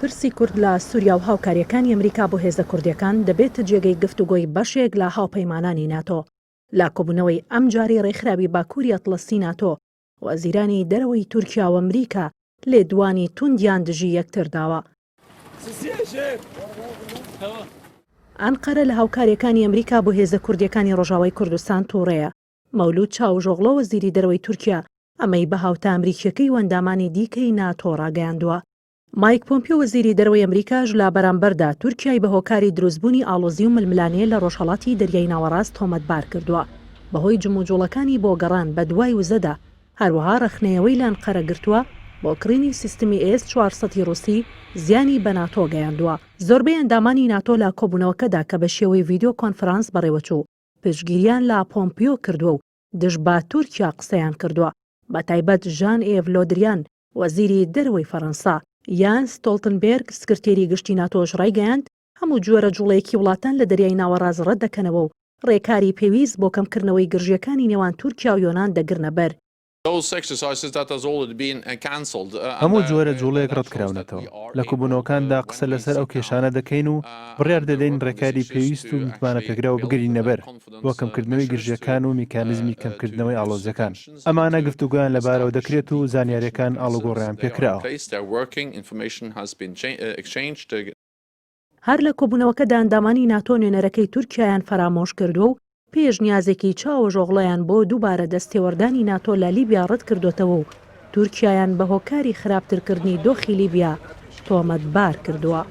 پرسی کورد لە سووریا و هاوکارییەکانی ئەمریکا بۆ هێزە کوردییەکان دەبێتە جێگەی گفتوگۆی بەشێک لە هاوپەیمانانی ناتۆ. لە کۆبوونەوەی ئەمجارەی ڕێکخراوی باکووری ئەتڵەسی ناتۆ، وەزیرانی دەرەوەی تورکیا و ئەمریکا لێدوانی توندیان دژی یەکتر داوە. ئەنقەرە لە هاوکارییەکانی ئەمریکا بۆ هێزە کوردییەکانی ڕۆژاوای کوردستان تووڕەیە. مەولود چاوشئۆغڵۆ وەزیری دەرەوەی تورکیا ئەمەی بە هاوتا ئەمریکییەکەی و ئەندامانی دیکەی ناتۆ ڕاگەیاندووە. مایک پۆمپیۆ وەزیری دەرەوەی ئەمریکاش لە بەرامبەردا تورکیای بە هۆکاری دروستبوونی ئاڵۆزی و ململانێ لە ڕۆژهەڵاتی دەریای ناوەڕاست تۆمەتبار کردووە بەهۆی جموجوڵەکانی بۆ گەڕان بەدوای وزەدا، هەروەها ڕەخنەیەوەی لە ئەنقەرە گرتووە بۆ کڕینی سیستمی ئێس 400 ی ڕووسی زیانی بە ناتۆ گەیاندووە. زۆربەی ئەندامانی ناتۆ لە کۆبوونەوەکەدا کە بە شێوەی ڤیدیۆ کۆنفرانس بەڕێوەچوو، پشتگیریان لە پۆمپیۆ کردووە و دژ بە تورکیا قسەیان کردووە، بەتایبەت ژان ئێڤ لۆدریان وەزیری دەرەوەی فەرەنسا. یانس ستۆڵتنبێرگ سکرتێری گشتی ناتۆش ڕایگەیاند، هەموو جۆرە جوڵەیەکی وڵاتان لە دەریای ناوەڕاست ڕەتدەکەنەوە و ڕێکاری پێویست بۆ کەمکردنەوەی گرژییەکانی نێوان تورکیا و یۆنان دەگرنەبەر. هەموو جۆرە جوڵەیەک ڕەتکراونەتەوە. لە کۆبوونەوەکاندا قسە لەسەر ئەو کێشانە دەکەین و بڕیار دەدەین ڕێکاری پێویست و متمانەپێکراو بگرینەبەر بۆ کەمکردنەوەی گرژییەکان و میکانیزمی کەمکردنەوەی ئاڵۆزییەکان. ئەمانە گفتوگۆیان لەبارەوە دەکرێت و زانیارییەکان ئاڵوگۆڕیان پێکراوە. هەر لە کۆبوونەوەکەدا ئەندامانی ناتۆ نوێنەرەکەی تورکیایان فەرامۆش کردووە و پێشنیازێکی چاوەشئۆغڵۆیان بۆ دووبارە دەستێوەردانی ناتۆ لە لیبیا ڕەتکردۆتەوە و تورکیایان بە هۆکاری خراپترکردنی دۆخی لیبیا تۆمەتبار کردووە.